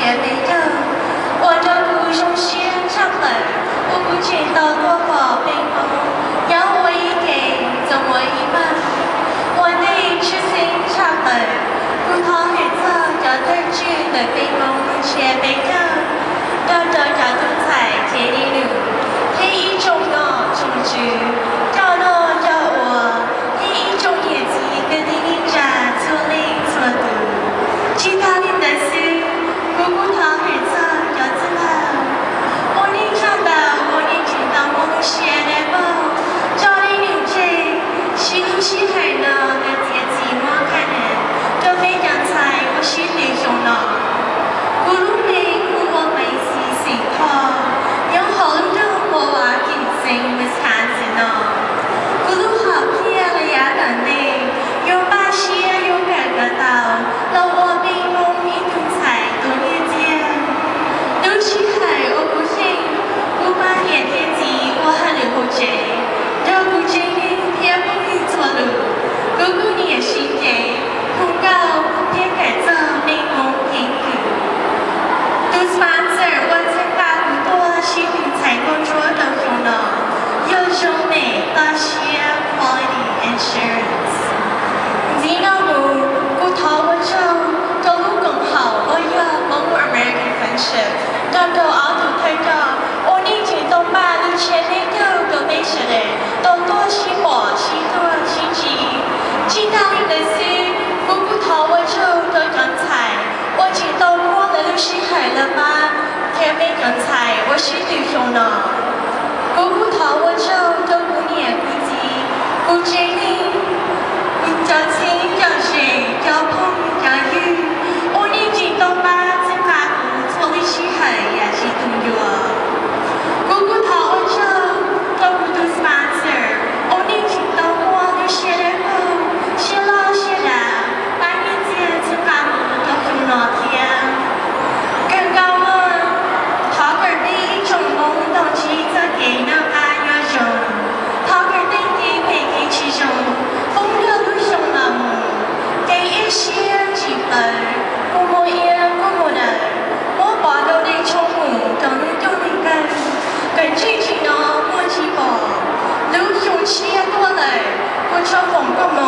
Peb Caug, ua rau kuv zoo siab tshaj plaws uas kuv tseem tau tuaj pom peb Hmoob nyob ua ib ke txom ua ib npawg, ua ntej tshwj xeeb tshaj plaws. Kuv thov hwm txog cov thawj tswj ntawm peb Hmoob Ntuj Tshiab Peb Caug, nrog rau cov tus ntxhais Cev Lis Lwm thiab ib tsoom nom tsoom tswv, coj noj coj ua, thiab ib tsoom niam txiv kwv tij neej tsa txhua leej txhua tus. Tsis tas li ntawd xwb, kuv kuj thov hwm txog cov txwj laug uas nej coj ntawm uas nej tseem tau muab lub siab dawb paug tso li nws tseg, siv lub sij hawm no los txiav txim muab khaj nas rau peb cov ntxhais ua si lwm xyoo no. Kuv lub npe hu ua Maiv Xis xeem Thoj, nyob hauv lub nroog Huab Vas Kim xeev Wisconsin no. Kuv lub hom phiaj li yav tom ntej yuav npaj siab yuav kawm kom tau los ua peb Hmoob ib tug ntxhais tuag nyiaj txiag. Lub sij hawm uas kuv xyeej kuv pab niam thiab txiv ua hauj lwm hauv tsev, nrog kuv tsev neeg thiab phooj ywg txhua tus, kuv kuj nyiam sib ceg, hu nkauj thiab kawm txog peb Hmoob keeb kwm. Tus sponsor uas txhawb nqa kuv tuaj sib tw ntxhais nkauj ntsuab rau xyoo no yog Zoo Mem Toj Siab Quality Insurance. Ntxiv no mus, kuv thov ua tsaug rau lub koom haum uas yog Hmoob American Friendship nrog rau ob tug thawj coj uas nej tseem tau npaj lub tshiab deb caug rau peb sawv daws tau tuaj sib pom sib tuaj sib ntsib. Tsis tas li ntawd xwb, kuv kuj thov ua tsaug rau cov ntxhais uas tseem tau muab lawv lub sij hawm los pab thiab peb cov ntxhais ua si lwm xyoo no. Kuv kuj thov ua tsaug rau kuv niam kuv txiv, kuv tsev neeg, kuv cov txheeb cov ze, cov phooj cov ywg uas nej tseem tau pab txhawb nqa kuv txhua lub sij hawm yam tsis tu ncua. Kuv kuj thov ua tsaug rau kuv tus sponsor uas nej tseem tau muab lub siab dawb paug, siab loj siab dav, pab nyiaj txiag txhawb nqa kuv rau xyoo no thiab. Kawg nkaus no, thov kom peb ib tsoom Hmoob tau ntsib txoj kev noj qab nyob zoo. Thov kom tej kev phem kev tsis zoo poob nrog lub xyoo no mus, kev ib siab tsis plawv, mus mus iab kuj mus daws, muab pov rau dej tshoob mus rau hnub nyoog neeg kawg, kom tseem tsis hnov muaj tsis pom. Lub xyoo tshiab tuaj lawm, kuv tso foom koob moov